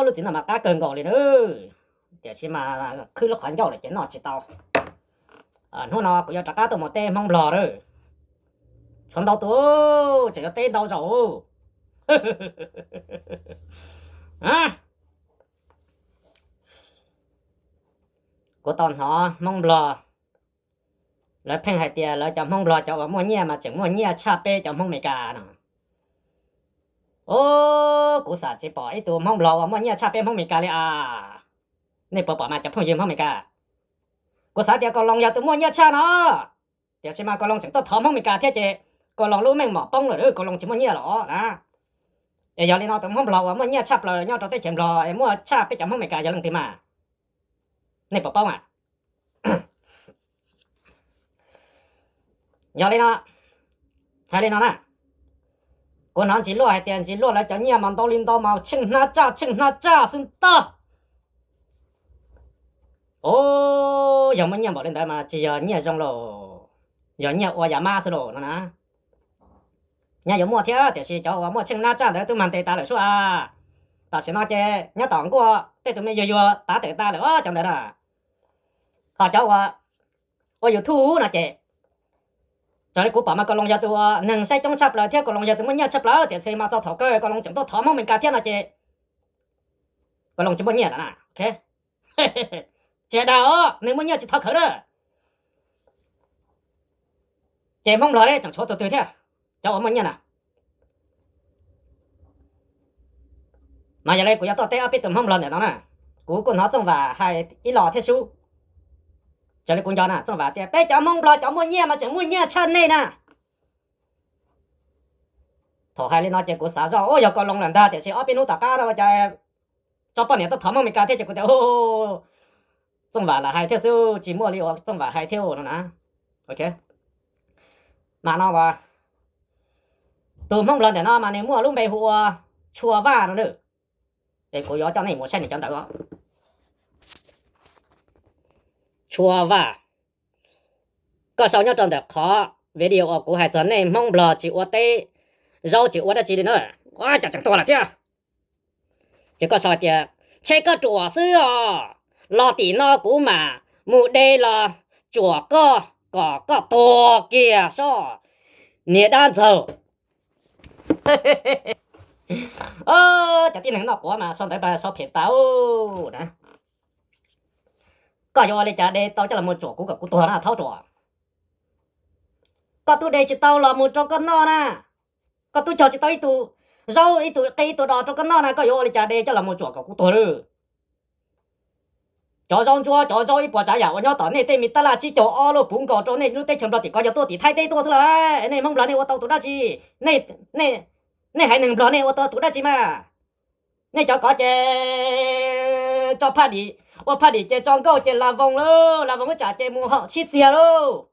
Lub txiv no mas qab kawg nkaus li na, tiam sis mas khwb lub qhov ncauj lawm ces noj tsis tau. Hnub no kuv yuav rov qab tuaj mus teb Hmoob Nplog lawm. Tshuav ntau tus, tseem yuav teb ntau zaus. Kuv tau hnov Hmoob Nplog lawv pheej hais tias lawv cov Hmoob Nplog cov uas muaj nyiaj mas tseem muaj nyiaj tshaj peb cov Hmoob Meskas no. Os, kuv xam tsis pom ib tug Hmoob Nplog uas muaj nyiaj tshaj peb Hmoob Meskas li as. Nej puas pom mas cov phooj ywg Hmoob Meskas? Kuv xav tias Kaus Loos yog tus muaj nyiaj tshaj no, tiam sis mas Kaus Loos tseem tuaj thov Hmoob Meskas thiab ces Kaus Loos lub meej mom poob lawm, Kaus Loos tsis muaj nyiaj los na. Es yog li no tus Hmoob Nplog uas muaj nyiaj tshaj plaws nyob rau teb chaws Nplog es muaj tshaj peb cov Hmoob Meskas yog leej twg mas? Nej puas paub mas? Yog li no, hais li no na, kuv hnov Ntsis Luaj hais tias Ntsis Luaj lawv cov nyiaj mas ntau li ntau mas tsheej hnab tsaj tsheej hnab tsaj xwb ntag. Os, yog muaj nyiaj npaum li ntawd mas tsis yog nyiaj zoo lauj, yog nyiaj ua yam mab xwb lauj no na. Nyaj yuav muaj thiab tiam sis cov uas muaj tsheej hnab tsaj ntawd twb mag ntes tas lawm sub a. Tam sim no ces nyob tom nkuaj tej tus me yuag yuag tav tawm tas lawm os cov ntawd na. Ho cov uas ua YouTube no ces raws li kuv pom mas Kaus Loos yog tus uas neeg saib coob tshaj plaws thiab Kaus Loos yog tus muaj nyiaj tshaj plaws, tiam sis mas txog thaum kawg Kaus Loos tseem tuaj thov Hmoob Meskas thiab no ces Kaus Loos tsis muaj nyiaj lawm na. Tsis dag os, neeg muaj nyiaj tsis thov khawv na. Ces Hmoob Nplog ne tseem tshuav tus twg thiab, cov uas muaj nyiaj na? Mas yog li kuv yuav tuaj teb ob peb tus Hmoob Nplog ntawm no na. Kuv kuj hnov Txooj Vam hais ib los thiab sub. Raws li kuv nco na, Txooj Vam tias peb cov Hmoob Nplog cov muaj nyiaj mas tseem muaj nyiaj tshaj nej na. Thaum hais li no ces kuv xav zoj, ua yog Kaus Loos lawm ntag, tiam sis ob peb hnub tom qab no ua cas tso poj niam tuaj thov Hmoob Meskas thiab ces kuv tias Txooj Vam lam hais thiab xwb, tsis muaj li uas Txooj Vam hais thiab no na. Mas no as, tus Hmoob Nplog ntawm no mas nws muaj lub npe hu ua Tshua Vaj no na. Es kuv yuav coj nej mus saib nws cov ntawv. Tshua Vaj, koj sau nyob rau ntawm qhov video uas kuv hais txog nej Hmoob Nplog tsis ua teb, zaub tsis ua dab tsi li na. Ua cas tseem tuag lawm thiab. Ces koj sau hais tias, ntshe koj ruam xwb os, los tim no kuv mam mus de los tsuam koj kom koj tuag kiag soj, niag dab ntxaug. Cov tib neeg noj quav mas sau ntawv pas sau phem tas na. Koj yuav ua li cas de tau coj los mus tsuam kuv kom kuv tuag na thaub ruam? Koj twb de tsis tau los mus rau koj noj na, koj twb cog tsis tau ib tug zaub ib tug qe ib tug dos rau koj noj na, koj yuav ua li cas de coj los mus tsuam kom kuv tuag lawm? Cov zaub ntsuab cov zaub ib puas tsav yam uas nyob tom nej tej me tab laj tsib caug ob lub puv nkaus rau nej lub teb chaws Nplog tim ko yog tuaj tim Thaib teb tuaj xwb lawm. Nej Hmoob Nplog nej ua tau tus dab tsi? Nej haiv neeg Nplog nej ua tau tus dab tsi mas? Nej cov kov ces tso phaj dim, ua phaj dim ces tso nkauj ces la voos lauj, la voos ib tsam ces mus haus tshib txiag lauj,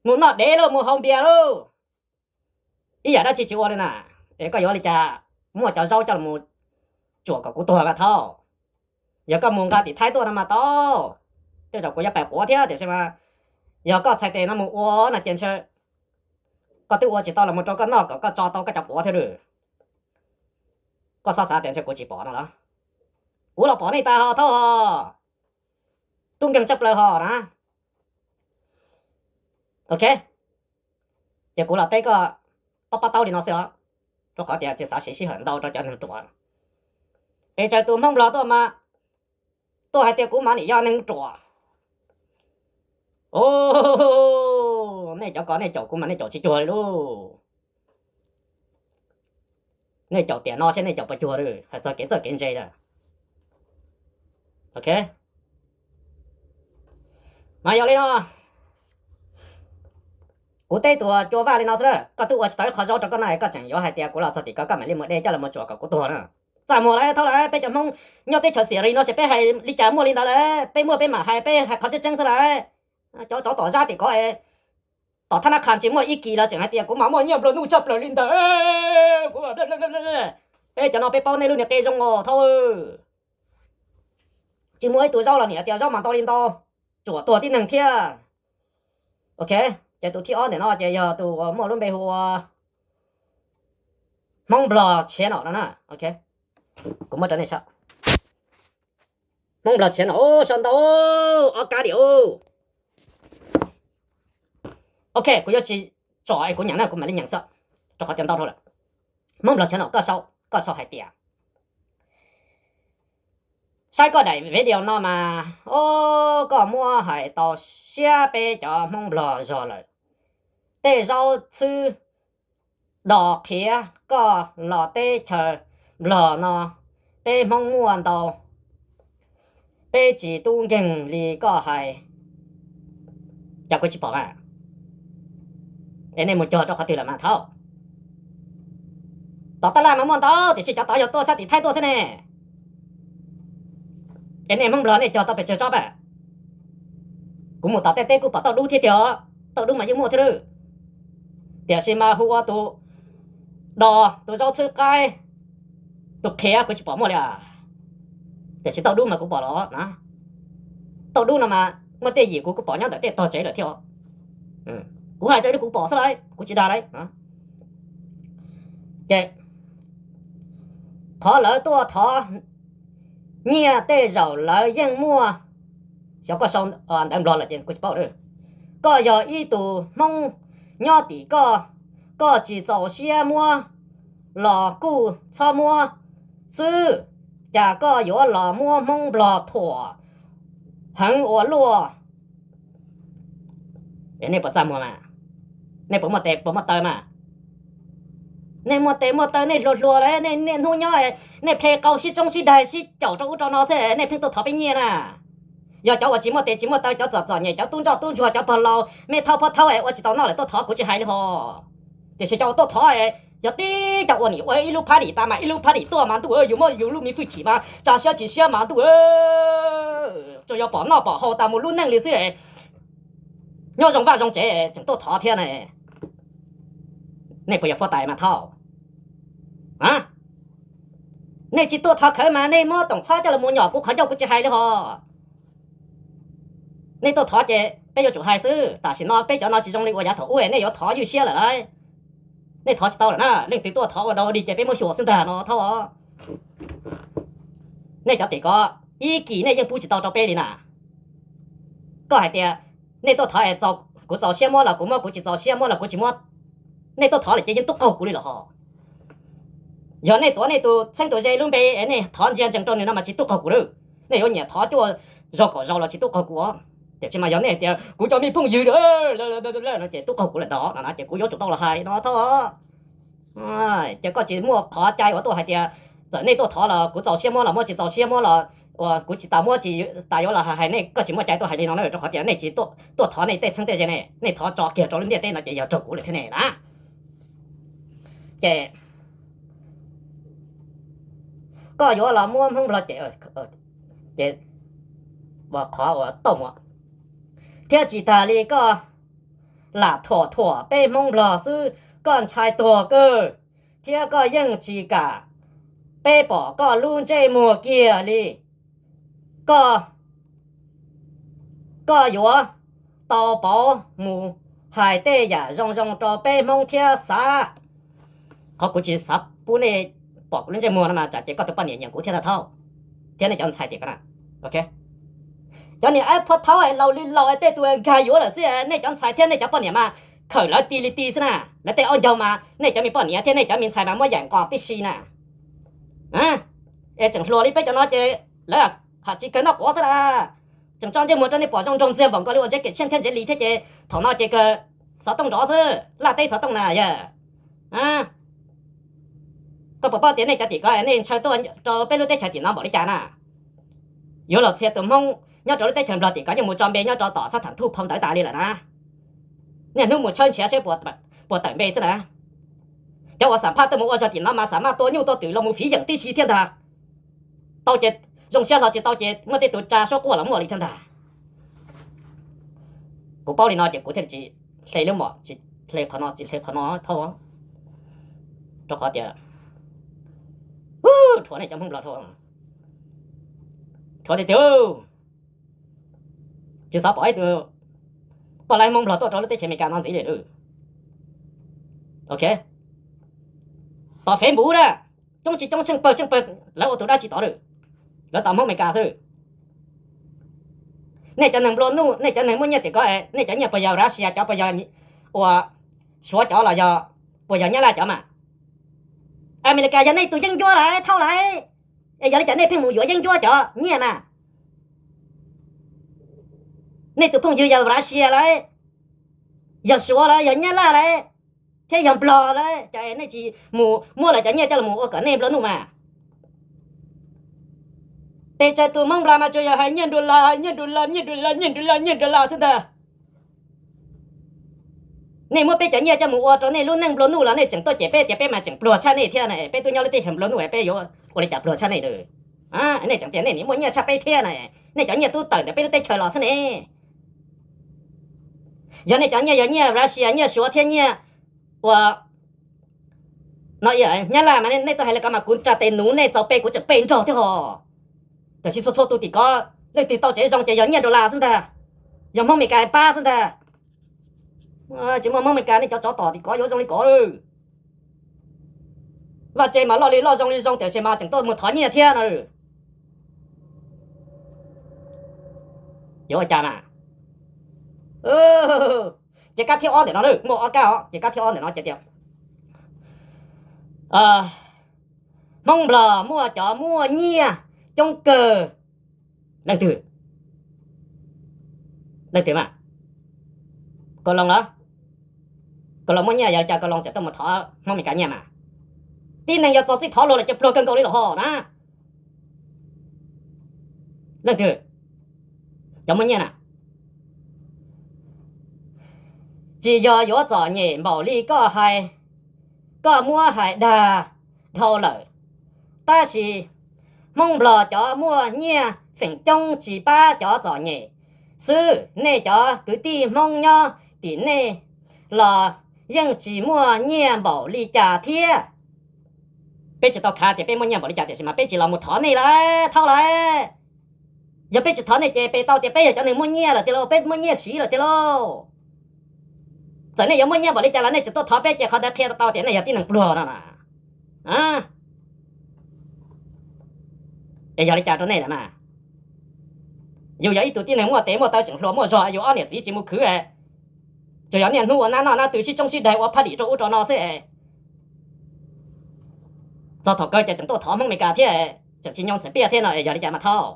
mus noj dev lauj, mus haus npias lauj. Ib yam dab tsi tsis ua li na. Es koj yuav ua li cas muaj cov zaub coj los tsuam kom kuv tuag mas thaub? Yog koj mus nqa tim Thaib tuaj no mas tau, tej zaum kuv yuav pais quav thiab tiam sis mas yog koj txhais tes no mus ua no ces ntshe koj twb ua tsis tau los mus rau koj noj kom koj tso tau koj cov quav thiab lawm. Koj xav xav tias ntshe kuv tsis pom no los? Kuv los pom nej tas ho thaub ho, tub nkeeg tshaj plaws ho na. Ok, ces kuv los teb koj pab pab taub li no xwb os, rau qhov tias tsis xav siv sij hawm ntau rau cov neeg ruam. Pes tsawg tus Hmoob Nplog tuaj mas tuaj hais tias kuv mas nim yog neeg ruam. Nej cov ko nej caum kuv mas nej caum tsis cuag li lauj. Nej caum tiam no seb nej caum puas cuag li, hais txog kev txawj kev ntse lawm. Ok, mas yog li no, kuv teb tus Cua Vaj li no xwb na, koj twb ua tsis tau ib qho zaub rau koj noj es koj tseem yuav hais tias kuv los txog tim ko koj mam li mus de coj los mus tsuam kom kuv tuag na. Txaj muag lawm thaub lawm, peb cov Hmoob nyob teb chaws xiam ris no ces peb hais li cas muaj li ntawd lawm, peb muaj peb mam hais, peb hais qhov tseeb tseeb xwb lawm. Cov tsov tom zab tim ko es tom thab nab qha tsis muaj ib kis los tseem hais tias kuv mas muaj nyiaj nplua nuj tshaj plaws li ntawd. Kuv, peb cov no peb paub nej lub niag qe zoo os thaub. Tsis muaj ib tug zaub los niam tias zaub mas ntau li ntau, tsuam tuag tib neeg thiab. Ok, ces tus thib ob ntawm no ces yog tus uas muaj lub npe hu ua Hmoob Nplog tshiav no no na. Ok, Kuv muab rau nej saib. Hmoob Nplog tshiav no, sau ntau, ob kab li. Ok, kuv yuav tsis tsom es kuv nyeem na, kuv mam li nyeem xwb, rau qhov tias ntau dhau lawm. Hmoob Nplog tshiav no, koj sau hais tias, saib koj daim video no mas, o, koj muab hais tau siab peb cov Hmoob Nplog zog lawm. Tej zaub txhwb do qhiav koj los teb chaws Nplog no, peb Hmoob muaj ntau, peb tsis tub nkeeg li koj hais. Cas kuv tsis pom mas? Es nej mus cog rau qhov twg lawm mas thaub? Tom tab laj mas muaj ntau, tiam sis cov tod yog tuaj sab tim Thaib tuaj xwb ne. Es nej Hmoob Nplog nej cog tau pes tsawg tsob pam? Kuv mus tom tej teb kuj pom tauj dub thiab tiag os, tauj dub mas yeej muaj thiab lawm. Tiam sis mas hu ua tus do, tus zaub txhwb qaib, tus qhiav kuv tsis pom muaj li. Tiam sis tauj dub mas kuv pom los na. Tauj dub no mas muaj tej yim kuv kuj pom nyob ntawm tej tog tsev lawm thiab. Kuv hais rau li kuv pom xwb lauj, kuv tsis dag lauj. Ces qhov lawv tuaj thov nyiaj tej zaum lawv yeej muaj. Xyov koj sau ntawv Nplog lawm ces kuv tsis paub. Koj yog ib tug Hmoob nyob tim koj, koj tsis txaus siab muab los kuj txhob muab xwb, cas koj yuav los muab Hmoob Nplog thuam heev ua luaj. Nej puas txaj muag mas? Nej puas muaj tes puas muaj taw mas? Nej muaj tes muaj taw, nej hluas hluas lawm, nej niaj hnub nyob nej ple qau sib tsoob sib daig sib caum rau ub rau no xwb, nej pheej tuaj thov peb nyiaj na. Yog cov uas tsis muaj tes tsis muaj taw, cov txom txom nyem, cov tub ntsoj tub ntsuag, cov pog laus, me thauj pog thauj es ua tsis tau noj lawm tuaj thov kuv tsis hais li hos. Tiam sis cov uas tuaj thov, yog tib cov ua nim ua ib lub party tas mas ib lub party tuaj mas ntuj, yus muab yus lub me hwj chim mas tsa siab tsis siab mas ntuj, tsuas yog pom noj pom haus tas mus lub neej li xwb, nyob zoo vaj zoo tsev tseem tuaj thov thiab ne. Nej puas yog fuab tais mas thaub? Nej tsis tuaj thov khawv mas nej muab toom txhob coj los mus nyom kuv qhov ncauj kuv tsis hais li hos. Nej tuaj thov ces peb yuav tsum hais xwb, tam sim no peb cov no tsis zoo li uas yav thaum ub nej yuav thov ywj siab lawm lauj. Nej thov tsis tau lawm na, leej twg tuaj thov ua dog ua dig ces peb muab xyuas xwb ntag no thaub. Nej cov tim ko, ib kis nej yeej pub tsis tau rau peb li na. Koj hais tias nej tuaj thov es kuv txaus siab muab los kuv muab, kuv tsis txaus siab muab los kuv tsis muab. Nej tuaj thov lawm ces yeej tub qaug kuv li los hos. Yog nej tuav nej tus txheeb tus ze lub npe es nej thov ntsia ntsees rau nws no mas tsis tub qaug kuv lawm. Nej yuav nyiam thov cuaj zaus kaum zaus los tsis tub qaug kuv. Tiam sis mas yog nej hais tias kuv cov me phooj ywg no ces tub qaug kuv lawm ntag no ces kuv yuav tsum tau los hais no thaub. Ces koj tsis muaj qhov cai uas tuaj hais tias txawm nej tuaj thov los kuv txaus siab muab los muab, tsis txaus siab muab los uas kuv tsis tas muab tsis tas yuav los hais, nej koj tsis muaj cai tuaj hais li no na, rau qhov tias nej tsis tuaj thov nej tej txheeb tej ze ne, nej thov tso kiag rau lub ntiaj teb no ces yog raug kuv lawm thiab ne na. Ces koj yuav los muab Hmoob Nplog ces, ces qhov uas tauj muag thiab tsis tas li koj lam thuam thuam peb Hmoob Nplog xwb, koj ntshai tuag kawg thiab koj yeej tsis kam peb pom koj lub ntsej muag kiag li. Koj, koj yuav tau pauv mus hais tej yam zoo zoo rau peb Hmoob thiab xav. Qhov kuv tsis xav pub nej pom kuv lub ntsej muag no mas tsam ces koj tus poj niam nyiam kuv thiab na thaub, thiab nej cov ntxhais tim ko na. Cov niam aib phuab thaub laus li laus tej tus nkag yuav lawm xwb, nej cov ntxhais thiab nej cov poj niam mas khawm lawv ti li ti xwb na. Lawv tej aub ncaug mas nej cov me poj niam thiab nej cov me ntxhais mas muab yaim nqos tib si na. Es tseem hluas li peb cov no ces lawv ham tsis kawg noj quav xwb las. Tseem tso ntsej muag rau nej pom zoo nraug ntxiag npaum nkaus li uas Jackie Chan thiab Jet Li thiab ces thaum no ces kawg xov tooj nrov xwb, laj teb xov tooj na yog. Koj puas paub tias nej cov tim ko nej ntshaw tuaj rau peb lub teb chaws tim no npaum li cas na? Yuav los txhia tus Hmoob nyob rau lub teb chaws Nplog tim ko yeej mus tso npe nyob rau tom xab tham thuj phau ntawv tas li lawm na. Niaj hnub mus tshawb nrhiav seb puas tawm npe xwb na. Cov uas xam phaj tuaj mus ua zog tim no mas xam maj tua nyuj tua twm los mus fiv yeem tib si thiab ntag. Tau ces zoo siab hlo, tsis tau ces muaj tej tus tsa suab quaj los muaj li thiab ntag. Kuv paub li no ces kuv thiaj tsis hle lub mom, tsis hle qhov no tsis hle qhov no thaub. Rau qhov tias rhuav nej cov Hmoob Nplog dhau, rhuav tiag tiag. Tsis xav pom ib tug poj laib Hmoob Nplog tuaj rau lub teb chaws Amelikas no ntxiv li lawm. Ok, tom Facebook na, Coob tsis coob tsheej pawg tsheej pawg lawv ua tus dab tsi tod lawm? Lawv tos Hmoob Amelikas xwb. Nej cov neeg nplua nuj, nej cov neeg muaj nyiaj tim ko, nej cov nyiaj puas yog Russia cov, puas yog ua Suav cov los yog puas yog Nyab Laj cov mas? Amelikas yog nej tus yeeb ncuab lawm thauj lawm, es yog li cas nej pheej mus yuav yeeb ncuab cov nyiaj mas? Nej tus phooj ywg yog Russia lawm, yog Suav lawm, yog Nyab Laj lawm, thiab yog Nplog lawm, cas nej tsis mus muab lawv cov nyiaj coj los mus ua kom nej nplua nuj mas? Pes tsawg tus Hmoob Nplog mas tsuas yog hais nyiaj dollar, nyiaj dollar, nyiaj dollar, nyiaj dollar, nyiaj dollar xwb ntag. Nej muab peb cov nyiaj coj mus ua rau nej lub neej nplua nuj los nej tseem tuaj cem peb tias peb mas tseem pluag tshaj nej thiab na, peb twb nyob lub teb chaws nplua nuj peb yuav ua li cas pluag tshaj nej na? Nej tseem tias nej nim muaj nyiaj tshaj peb thiab na, nej cov nyiaj twb tawm ntawm peb lub teb chaws los xwb ne. Yog nej cov nyiaj yog nyiaj Russia, nyiaj Suav thiab nyiaj ua no Nyab Laj mas nej tuaj hais li ko mas kuv tsa tes nuv nej txaus pe kuv tseem pe nrog thiab hos. Tiam sis txhua txhua tus tim ko leej twg tau tsev zoo ces yog nyiaj dollar xwb ntag, yog Hmoob Amelikas pab xwb ntag. Tsis muaj Hmoob Amelikas nej cov tsov tom tim ko yuav zoo li ko lawm. Vaj tse mas loj li loj zoo li zoo tiam sis mas tseem tuaj mus thov nyiaj thiab no. Yuav ua cas mas? Ces kab thib ob ntawm no, muaj ob kab os, ces kab thib ob ntawm no ces tias Hmoob Nplog muaj cov muaj nyiaj coob kawg. Leej twg? Leej twg mas? Kaus Loos los? Kaus Loos muaj nyiaj yog li cas Kaus Loos tseem tuaj mus thov Hmoob Amelikas nyiaj mas? Tib neeg yog txog txij thov luag lawm ces pluag kawg nkaus li los hos na. Leej twg cov muaj nyiaj na? Tsis yog yuav txom nyem npaum li koj hais, koj muab hais dag dhau lawm. Tab sis Hmoob Nplog cov muaj nyiaj feem coob tsis pab cov txom nyem xwb, nej cov kwv tij Hmoob nyob tim nej los yeej tsis muaj nyiaj npaum li cas thiab. Peb tsis tau khav tias peb muaj nyiaj npaum li cas tiam sis mas peb tsis los mus thov nej lawm thauj lawm. Yog peb tsis thov nej ces peb tau tias peb yog cov neeg muaj nyiaj lawm tiag lauj, peb muaj nyiaj siv lawm tiag lauj. Txawm nej yuav muaj nyiaj npaum li cas los nej tseem tuaj thov peb ces qhov ntawd qhia tau tias nej yog tib neeg pluag no na. Es yog li cas rau nej lawm mas? Yus yog ib tug tib neeg muaj tes muaj taw tseem hluas muaj zog, yus ob niam txiv tsis mus khwv, tsuas yog niaj hnub ua nab noj nab tw sib tsoob sib daig ua phaj dim rau ub rau no xwb. Txog thaum kawg ces tseem tuaj thov Hmoob Amelikas thiab, tseem tsis nyoo xeem piaj thiab no es yog li cas mas thauj?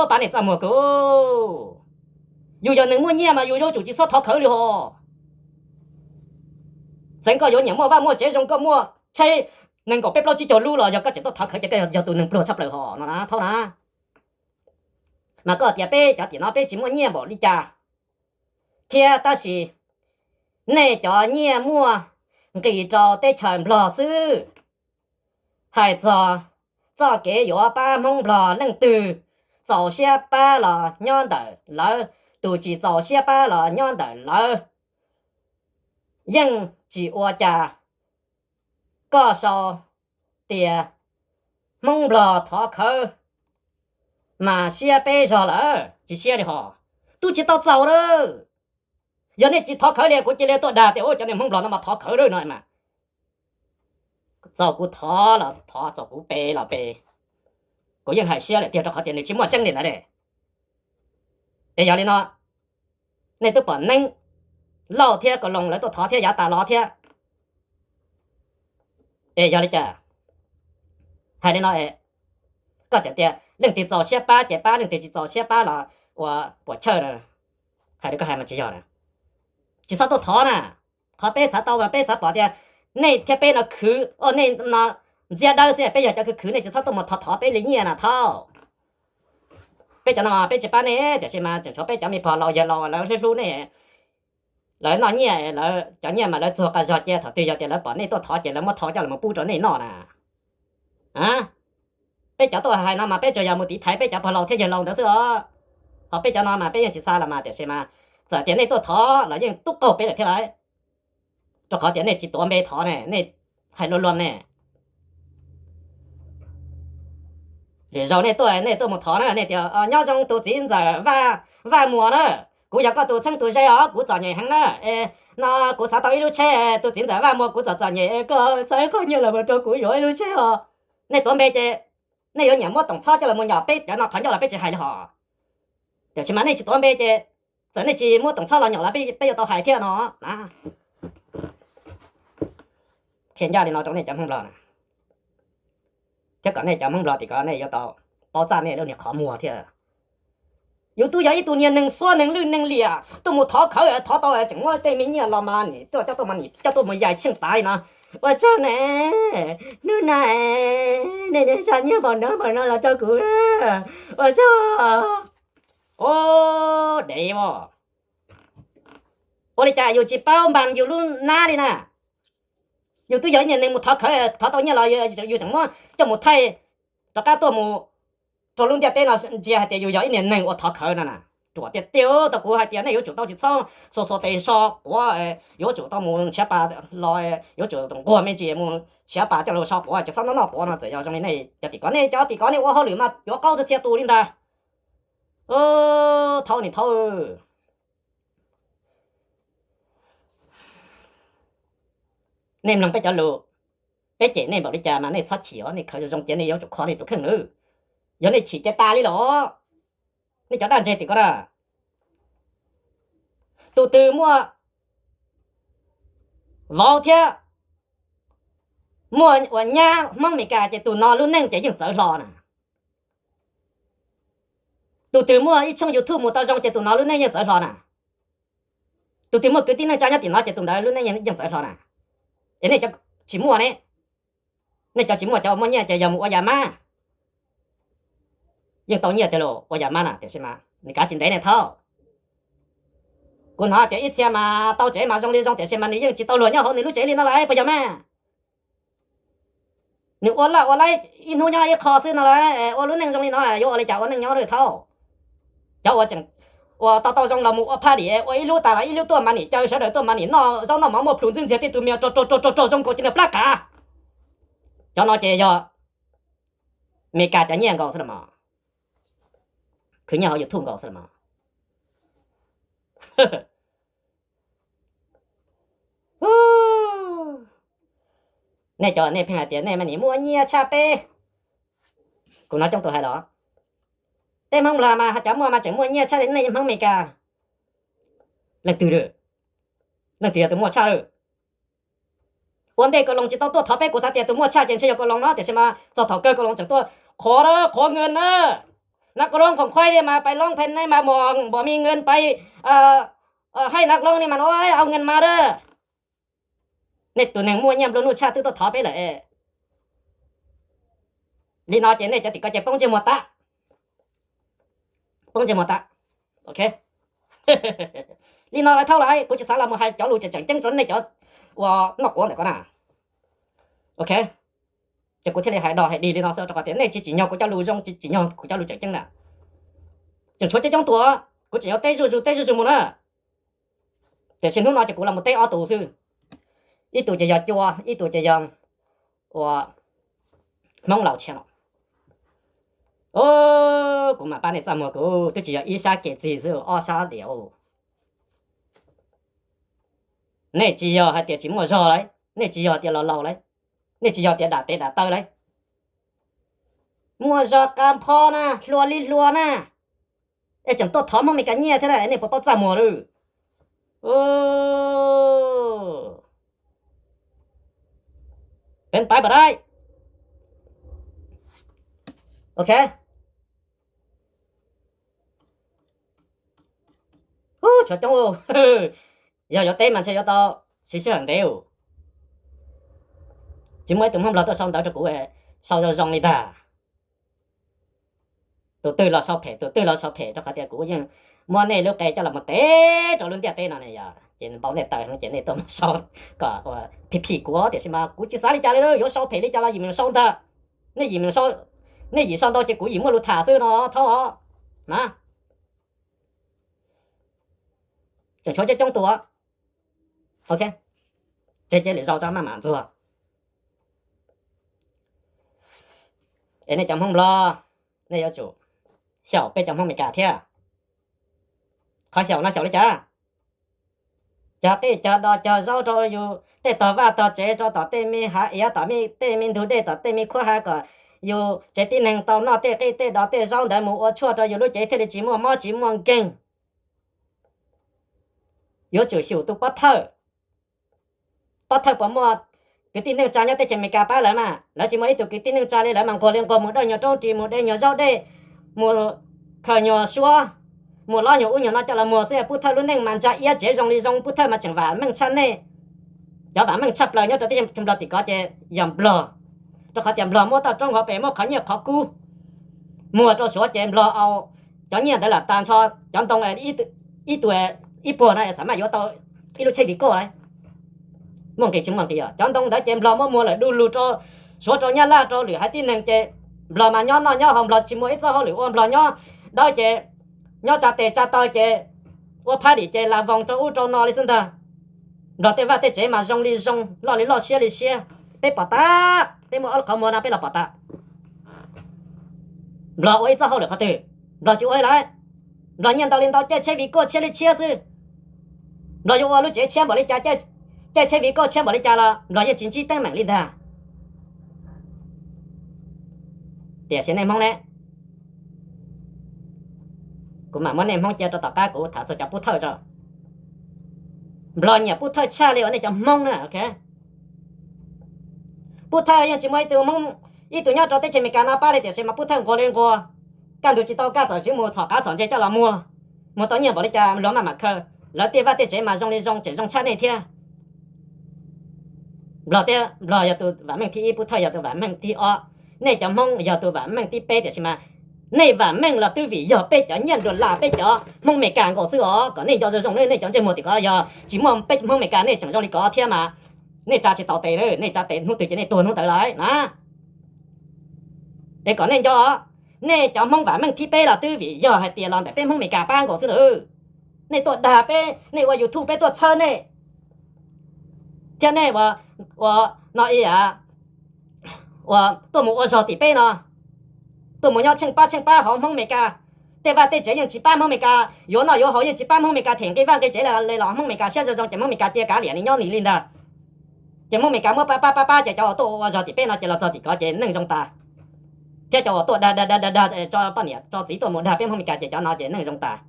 Pab nej txaj muag kawg. Yus yog neeg muaj nyiaj mas yus yuav tsum tsis txhob thov khawv li hos. Txawm koj yuav nyiam muaj vaj muaj tsev zoo, koj muaj tsheb nees nkaum peb plaub tsib caug lub los yog koj tseem tuaj thov khawv ces koj yog tus neeg pluag tshaj plaws hos no na thauj na. Mas koj tias peb cov tim no peb tsis muaj nyiaj npaum li cas thiab tab sis nej cov nyiaj muaj nqis rau teb chaws Nplog xwb. Hais txog txoj kev yuav pab Hmoob Nplog leej twg txaus siab pab los nyob ntawm lawv, tus tsis txaus siab pab los nyob ntawm lawv, yeej tsis ua cas. Koj sau tias Hmoob Nplog thov khawv mas siab peb zog lawm, tsis siab li hos. Twb tsis tau txaus lawm. Yog nej tsis thov khawv li kuv cia li tuaj dag tias ua cov neeg Hmoob Nplog no mas thov khawv lawm no mas. Txaus kuv thov los thov, txaus kuv pe los pe, kuv yeej hais siab lawm tiag rau qhov tias nws tsis muaj tseeb li ntawd li. Es yog li no, nej twb pom Neeb Lauj thiab Kaus Loos lawv tuaj thov thiab yav tas los thiab. Es yog li cas? Hais li no, koj tseem tias leej twg txaus siab pab ces pab, leej twg tsis txaus siab pab los ua puas chawj. Hais li koj hais mas tsis yog na. Tsis txhob tuaj thov na. Qhov peb xav tau mas peb xav pom tias nej thiab peb no khwv, nej no ntxiab dawb xwb, peb yog cov khwv khwv, nej tsis txhob tuaj mus thov thov peb li nyiaj na thauj. Peb cov no peb tsis pab nej tiam sis mas tseem tshuav peb cov me pog laus yawg laus lawv hlub hlub nej. Lawv noj nyiaj, lawv cov nyiaj mas lawv txuag qas zog cia, thaum twg yog tias lawv pom nej tuaj thov ces lawv muab thov coj los pub rau nej noj na. Peb cov tuaj hais no mas peb tsuas yog mus tiv thaiv peb cov pog laus thiab yawg laus ntawd xwb os. Ho peb cov no mas peb yeej tsis xa los mas tiam sis mas txawm tias nej tuaj thov los yeej tub qaug peb lawm thiab lauj. Rau qhov tias nej tsis tuav npe thov ne, nej hais luag luag ne. Lwm zaus nej tuaj, nej tuaj mus thov na, nej tias nyob zoo tus txiv ntxawm Vaj Muas na, kuv yog koj tus txheeb tus ze os, kuv txom nyem heev na, es no kuv xav tau ib lub tsheb, tus txiv ntxawm Vaj Muas, kuv txom txom nyem, koj xa ib qho nyiaj los mus rau kuv yuav ib lub tsheb os. Nej tuav npe ces nej yuav nyiam muab Toom Txhob coj los mus nyom peb cov no qhov ncauj los peb tsis hais li hos. Tiam sis mas nej tsis tuav npe ces txawm nej tsis muab Toom Txhob los nyom los peb yuav tau hais thiab no na. Qhia ncaj li no rau nej cov Hmoob Nplog na, thiab kom nej cov Hmoob Nplog tim ko nej yuav tau paub txaj nej lub niag qhov muag thiab. Yus twb yog ib tug niag neeg xuab neeg lwj neeg liam tuaj mus thov khawv, thov tau tseem muab tej me nyiaj los mas nim tuaj coj tuaj mas nim coj tuaj mus yais tsheej tav li no. Ua tsaug ne, hnub no nej zaj nyiaj npaum no npaum no los rau kuv, ua tsaug. Ua dev as, ua li cas yus tsis paub npas yus lub nab li na? Yus twb yog ib niag neeg mus thov khawv, thov tau nyiaj los yus tseem muab coj mus thaij rov qab tuaj mus rau lub ntiaj teb no ntsia hais tias yus yog ib niag neeg ua thov khawv no na. Ruam tiag tiag, tau kuv hais tias nej yuav tsum tau tsis txhob xuas xuas tes so quav, yuav tsum tau mus nrhiav pas los, yuav tsum nquag me ntsis mus nrhiav pas coj los so quav, tsis txhob noj noj quav no. Txawm yog zoo li nej cov tim ko, nej cov tim ko nej ua hauj lwm mas yuav qaub txhia txhia tus li ntag. Thaub nim thaub, nej mloog peb cov lus, peb cem nej npaum li cas mas nej txhob chim os, nej khawv zoo zoo ces nej yuav tsum kho nej tus kheej nawb. Yog nej chim ces tas li los, nej cov dab ntseg tim ko na. Tus twg muaj vauv thiab muaj uas nyab Hmoob Meskas ces tus no lub neej ces yeej txawv hlo na. Tus twg muaj ib tshooj YouTube mus tau zoo ces tus no lub neej yeej txawv hlo na. Tus twg muaj kwv tij neej tsa nyob tim no ces tus ntawd lub neej yeej txawv hlo na. Es nej cov tsis muaj ne, nej cov tsis muaj, cov muaj nyiaj ces yog mus ua yam mab, yeej tau nyiaj tiag los ua yam mab na, tiam sis mas nws kav tsis ntev ne thaub. Kuv hnov tias ib txhia mas tau tsev mas zoo li zoo tiam sis mas nws yeej tsis tau luag nyob hauv nws lub tsev li no lawm, puas yog mas? Nws ua laj ua laib ib hnub nyob ib qho xwb no lawm, ua lub neej zoo li no yuav ua li cas ua neej nyob lawm thaub? Cov uas tseem ua tau tau zoo los mus ua phaj dim, ua ib lub tas los ib lub tuaj mas nim caw sawv daws tuaj mas nim noj zaub noj mov muaj plhus ntxwb ntxiag tej tus me rog rog rog rog zoo nkaus ces nws plab qav. Cov no ces yog Meskas cov nyiaj nkaus xwb los mas, khwv nyiaj hauv YouTube nkaus xwb los mas. Nej cov nej pheej hais tias nej mas nim muaj nyiaj tshaj peb. Kuv hnov coob tus hais los, peb Hmoob Nplog mas cov muaj mas tseem muaj nyiaj tshaj nej Hmoob Meskas. Leej twg, leej twg yog tus muaj tshaj lawm? Ua ntej Kaus Loos tsis tau tuaj thov peb, kuv xav tias tus muaj tshaj ces ntshe yog Kaus Loos no, tiam sis mas txog thaum kawg Kaus Loos tseem tuaj qhuav, qhuav nkaus na. Nab Kaus Loos khoom khuaij li mas pais loob phe nej mas npom me nkaus pais, haj Nab Kaus Loos ni mas au nkees mas da. Nej tus neeg muaj nyiaj nplua nuj tshaj twb tuaj thov peb lawm. Li no ces nej cov tim ko ces poob ntsej muag tag, poob ntsej muag tag. Ok, li no lawm thaub lawm, kuv tsis xav los mus hais cov lus tseem tseem ceeb rau nej cov uas noj quav ntawm ko na. Ok, ces kuv thiaj li hais dog hais dig li no xwb rau qhov tias nej tsis tsim nyog kuv cov lus zoo, tsis tsim nyog kuv cov lus tseem ceeb na. Tseem tshuav coob coob tus, kuv tseem yuav teb zuj zus teb zuj zus mus na. Tiam sis hnub no ces kuv los mus teb ob tus xwb. Ib tus ces yog Cua, ib tus ces yog ua Hmoob Laus Tshiab no. Kuv mam pab nej txaj muag, kuv twb tsis yog ib sab kev txig xwb, ob sab diam. Nej tsis yog hais tias tsis muaj zog lauj, nej tsis yog tias los laus lauj, nej tsis yog tias dam tes dam taw lauj. Muaj zog qab phob na, hluas li hluas na, es tseem tuaj thov Hmoob Mes Kas nyiaj thiab na, nej puas paub txaj muag lawm? Peb pab pam dai. Ok. Tshuav coob, yog yuav teb mas ntshe yuav tau siv sij hawm ntev. Tsis muaj ib tug Hmoob Nplog tuaj sau ntawv rau kuv, sau zoo zoo li ntag. Tus twg los sau phem, tus twg los sau phem, rau qhov tias kuv yeej muab nej lub qe coj los mus tev rau lub ntiaj teb no ne yog ces npau nej taws heev ces nej tuaj mus sau kom phim phim kuv, tiam sis mas kuv tsis xav li cas li, yuav sau phem li cas los yim meem sau ntag. Nej yim meem, nej yim sau ntau ces kuv yim muaj lus tham xwb no thaub na. Tseem tshuav coob coob tus. Ok, tseg cia lwm zaus tso maj mam ntxuag. Es nej cov Hmoob Nplog, nej yuav tsum xyaum peb cov Hmoob Mes Kas thiab. Qhov xyaum no xyaum li cas? cog qij cog do cog zaub rau yus tej tog vaj tog tsev, rau tom tej me hav iav, tom tej me ntug dej, tom tej me khuab hav, kom yus tsev tib neeg tau noj tej qij tej do tej zaub ntawd mus ua tshuaj rau yus lub cev thiaj li tsis muaj mob tsis muaj nkeeg. Yuav tsum xyum tus pov thawj. Pov thawj puas muaj kwv tij neej tsa nyob teb chaws Amelikas pab lawv mas? Lawv tsis muaj ib tug kwv tij neej tsa li, lawv mas nquag li nquag mus dawj nyuag roob ris, mus de nyuag zaub dej, mus khaws nyuag suab, mus lob nyuag ub nyuag no coj los muag xwb. Pov thawj lub neej mas ntsa iab tsev zoo li zoo, pov thawj mas tseem vam meej tshaj nej. Cov vam meej tshaj plaws nyob rau teb chaws Nplog tim ko ces yog Nplog, rau qhov tias Nplog muab toj roob hauv pes, muab qhov nyiaj qhov kub muag rau Suav ces Nplog au cov nyiaj ntawd lam tas nrho. Cov ntoo ib tug ib puag no xam maj yuav tau ib lub tsheb vim koj lawm. Muaj nqis tsis muaj nqis os? Cov ntoo ntawd ces Nplog muab muag lawm du lug rau Suav rau Nyab Laj rau lwm haiv tib neeg ces Nplog mas nyob noj nyob haus, Nplog tsis muaj ib txoj hauj lwm ua, Nplog nyob dawb ces nyob tsa tes tsa taw ces ua phab dim ces las voos rau ub rau no li xwb ntag. Nplog tej vaj tej tsev mas zoo li zoo, loj li loj, siab li siab. Peb pom tas, peb muaj ob lub qhov muag no peb los pom tas. Nplog ua ib txoj hauj lwm qhov twg? Nplog tsis ua li lawm. Nplog nyiaj ntau li ntau, caij tsheb vim koj tshiab li tshiab xwb. Nplog yuav ua lub tsev tshiab npaum li cas, caij tsheb vim koj tshiab npaum li cas los Nplog yeej tsis ntsib teeb meem li ntag. Tiam sis nej Hmoob ne, kuv mam muab nej Hmoob cia rau tom qab kuv tham txog cov pov thawj tso. Nplog nyiam pov thawj tshaj li uas nej cov Hmoob na. Pov thawj yeej tsis muaj ib tug Hmoob, ib tug nyob rau teb chaws Amelikas no pab li, tiam sis mas pov thawj nquag li nquag, kaj ntug tsis tau kaj, txawm siv mus txhom qav txhom ntses coj los muag, muag tau nyiaj npaum li cas luag maj mam khaws. Lawv tej vaj tej tsev mas zoo li zoo, tseem zoo tshaj nej thiab. Nplog thiab, Nplog yog tus vam meej thib ib, pov thawj yog tus vam meej thib ob, nej cov Hmoob yog tus vam meej thib peb, tiam sis mas nej vam meej los twb vim yog peb cov nyiaj dollar, peb cov Hmoob Amelikas nkaus xwb os. Kom nej nco zoo zoo, nej cov ntsej muag tim ko yog tsis muaj peb Hmoob Amelikas nej tseem zoo li ko thiab mas nej tsa tsis tau tes li, nej tsa tes hnub twg ces nej tuag hnub ntawd lawm na. Es kom nej nco, nej cov Hmoob vam meej thib peb los twb vim yog hais tias los ntawm peb Hmoob Amelikas pab nkaus xwb lawm. Nej tuaj dag peb, nej ua YouTube peb tuaj txhawb nej, thiab nej ua, ua no ib yam uas tuaj mus ua zog tim peb no, tuaj mus nyob tsheej pab tsheej pab hauv Hmoob Amelikas. Tej vaj tej tsev yeej tsis pab Hmoob Amelikas, yuav noj yuav haus yeej tsis pab Hmoob Amelikas, them nqi vaj nqi tsev li los Hmoob Amelikas siab zoo zoo ces Hmoob Amelikas cia kav liam nws nyob nws li ntag. Ces Hmoob Amelikas muab pab pab pab pab ces cov uas tuaj ua zog tim peb no ces los txog tim ko ces neeg zoo tas. Thiab cov uas tuaj dag dag dag dag dag tso poj niam tso txiv tuaj mus dag peb Hmoob Amelikas ces cov no ces neeg zoo tas.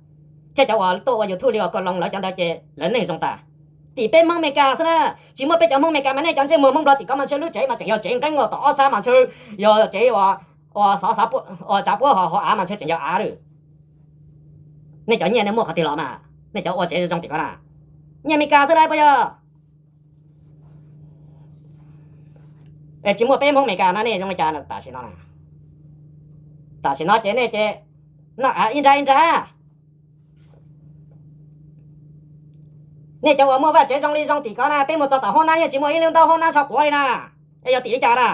Thiab cov uas tuaj ua YouTube li uas Koj Loo lawv cov ntawd ces lawv neeg zoo tas. Tim peb Hmoob Amelikas xwb na, tsis muaj peb cov Hmoob Amelikas mas nej cov ntsej muag Hmoob Nplog tim ko mas ntshe lub tsev mas tseem yog tsev nqeeb, ua tom ob txhab mas ntshe yog tsev uas xov xav, uas tsav puab hauv av mas ntshe tseem yog av lawm. Nej cov nyiaj nej muaj qhov twg los mas? Nej cov ua tsev zoo tim ko na, nyiaj Amelikas xwb lauj puas yog? Es tsis muaj peb Hmoob Amelikas no nej zoo li cas tam sim no? Tam sim no ces nej ces noj av ib nrab ib nrab. Nej cov uas muaj vaj tsev zoo li zoo tim ko na, peb mus txog tom hoob nab yeej tsis muaj ib lub ntaub hoob nab so quav li na. Es yog tim li cas na?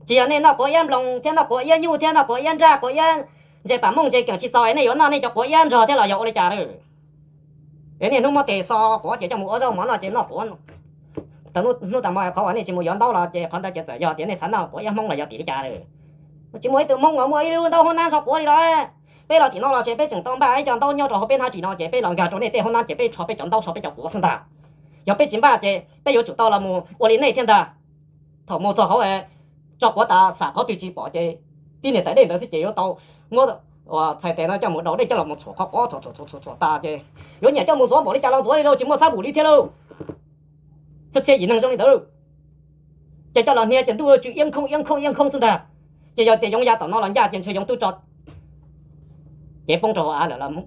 Tsis yog nej noj quav iab nploos thiab noj quav iab nyuj thiab noj quav iab nraj, quav iab ntses pam mooj ntses keem tsis txaus es nej yuav noj nej cov quav iab nrog thiab los yog ua li cas lawm? Es niaj hnub muab tes xo quav ces coj mus ua zaub mov noj ces noj quav. Thaum hnub tas mo qhov uas nej tsis mus yuav ntaub los ces qhov ntawd ces txawm yog tias nej xav noj quav iab Hmoob los yog tim li cas lawm? Tsis muaj ib tug Hmoob uas muaj ib lub ntaub hoob nab so quav li los. Peb los tim no los ces peb tseem tau npaj ib co ntaub nyob rau hauv peb hnab ris no ces peb los nkag rau nej tej hoob nab ces peb tsho peb cov ntaub so peb cov quav xwb ntag. Yog peb tsis npaj ces peb yuav tsum tau los mus ua li nej thiab ntag. Thaum mus txog hauv tso quav tas xam qhov twg tsis pom ces tib niag tais dej ntawd xwb ces yuav tau muab txhais tes no coj mus daus dej coj los mus txhuam qhov quav txhuam txhuam txhuam txhuam tas ces yuav nyiam coj mus ntxuav npaum li cas los ntxuav li lauj, tsis muaj xab npum li thiab lauj. Txhia txhia yim neeg zoo li ntawd ces coj los hnia ces ntuj tsw iab nkhooj iab nkhooj iab nkhooj xwb ntag. Ces yog tias yoov ya tom no los ncaj ces ntshe yoov twb tso cev poob rau hauv av lawm los.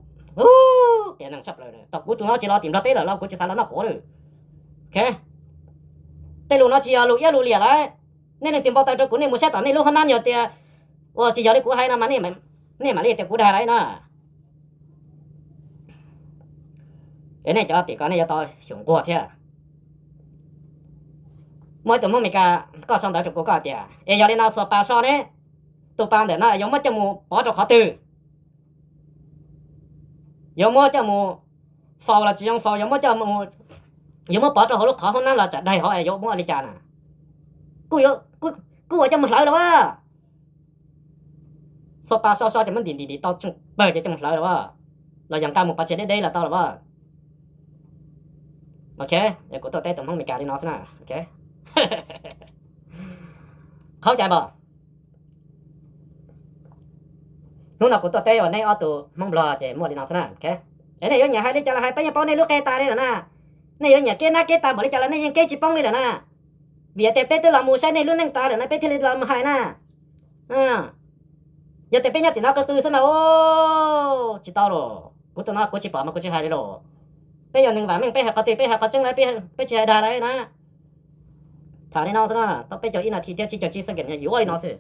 Qias neeg tshaj plaws, thaum kuv tus no tsis los tim Nplog teb lawm los kuv tsis xav los noj quav lawm. Tej lus no tsis yog lus iab lus liam lawm. Nej leej twg npau taws rau kuv nej mus saib tom nej lub hoob nab, yog tias uas tsis yog li kuv hais no mas nej mam li tias kuv dag lawm na. Es nej cov tim ko nej yuav tau xyum nquag thiab. Muaj ib tug Hmoob Mes Kas koj sau ntawv rau kuv koj tias es yog li no xuas pas so ne, tus pas ntawm no yuav muab coj mus pov rau qhov twg? Yuav muab coj mus faus los tsis zoo faus, yuav muab coj, yuav muab pov rau hauv lub qhov hoob nab los tsam daig hauv es yuav muab ua li cas na? Kuj ua coj mus hlawv los as. Xuas pas so so ces muab ntim ntim ntim tau tsheej pawg ces coj mus hlawv los as. los yog nqa mus pov tseg deb deb los tau los as. Ok, kuv tuaj teb tus Hmoob Meskas li no xwb na. Ok, qhov cai pom. Hnub no kuv tuaj teb uas neb ob tug Hmoob Nplog ces muaj li no xwb na. Es nej yuav nyiam hais li cas los hais, peb yeej paub nej lub qe tas li lawm na. Nej yuav nyiam keb nab keb tas npaum li cas los nej yeej keb tsis poob li lawm na. Vim tias peb twb los mus saib nej lub neej tas lawm na peb thiaj li los mus hais na. Yog tias peb nyob tim no qw qw xwb mas tsis tau los. Kuv tus no kuv tsis pom mas kuv tsis hais li los. Peb yog neeg vam meej, peb hais qhov twg peb hais qhov tseeb lawm, peb tsis hais dag lawm na. Tham li no xwb na, tau peb caug ib nas this thiab tsib caug tsib second yuav li no xwb.